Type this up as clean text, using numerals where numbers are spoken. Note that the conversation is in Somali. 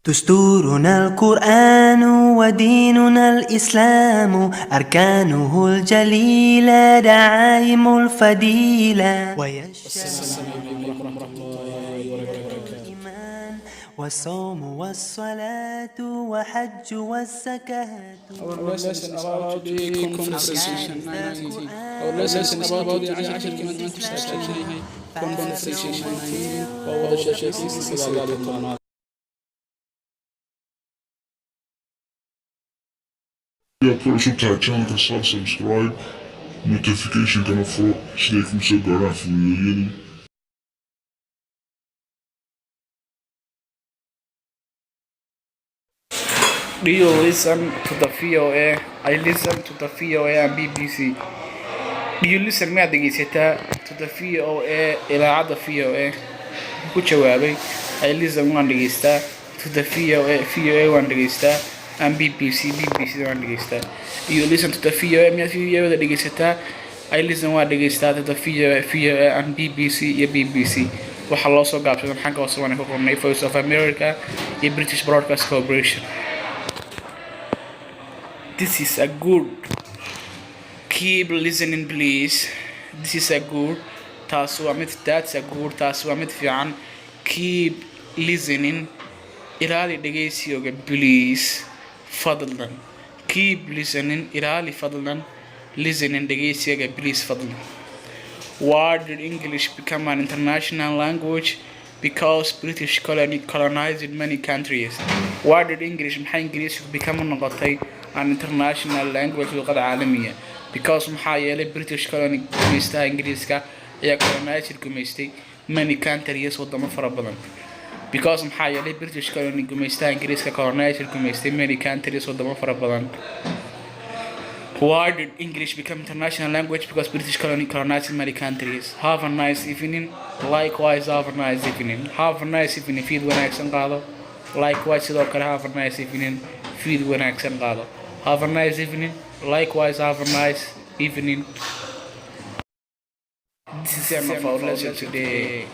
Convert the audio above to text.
دستورنا القرآن وديننا الإسلام أركانه الجليلة دعائم الفضيلة السلام عليكم ورحمة الله وبركاته. الإيمان والصوم والصلاة وحج والزكاة. Our lesson about today, conversation 19. Our lesson about today, cashirka maanta ku saabsan yahay conversation 19, waa wada sheekaysi 19aad. Yaad ku cusub tahay channelka, saar subscribe, notificationkana furo siday kuu soo gaaraan fiidiyowyadu. Do you listen to the VOA? I listen to the VOA and BBC. Do you listen, miyaad dhegeysataa, to the VOA, idaacadda VOA? Wuxuu ku jawaabay, I listen, waan dhegeystaa, to the VOA, VOA waan dhegeystaa, and BBC, BBC waan dhegeystaa. Do you listen to the VOA? Miyaad VOA da dhegeysataa? I listen, waan dhegeystaa, to the VOA, VOA, and BBC, iyo BBC. Waxaa loo soo gaabsadan xagga hoose waan ku qornay Voice of America iyo British Broadcast Corporation. This is a good. Keep listening, please. This is a good. Taas waa mid. That's a good. Taas waa mid fiican. Keep listening. Ilaali dhegeysiyoga, please. Fadlan. Keep listening. Ilaali fadlan. Listening, dhegeysiyaga, please, fadlan. Why did English become an international language? Because British colony colonized many countries. Why did English, maxay Ingiriisku, become, u noqotay, an international language, luqad caalamiya? Because, maxaa yeelay, British colony, gumaystaha Ingiriiska ayaa, colonized, gumaystay, many countries, wadamo fara badan. Because, maxaa yeelay, British colony, gumaystaha Ingiriiska, colonized, gumaystay, many countries, wadamo fara badan. Why did English become international language? Because British colony colonized many countries. Have a nice evening. Likewise, have a nice evening. Have a nice evening. Fiid wanaagsan qaado. Likewise, sidoo kale, have a nice evening. Fiid wanaagsan qaado. Have a nice evening. Likewise, have a nice evening. This is the end of our lesson today.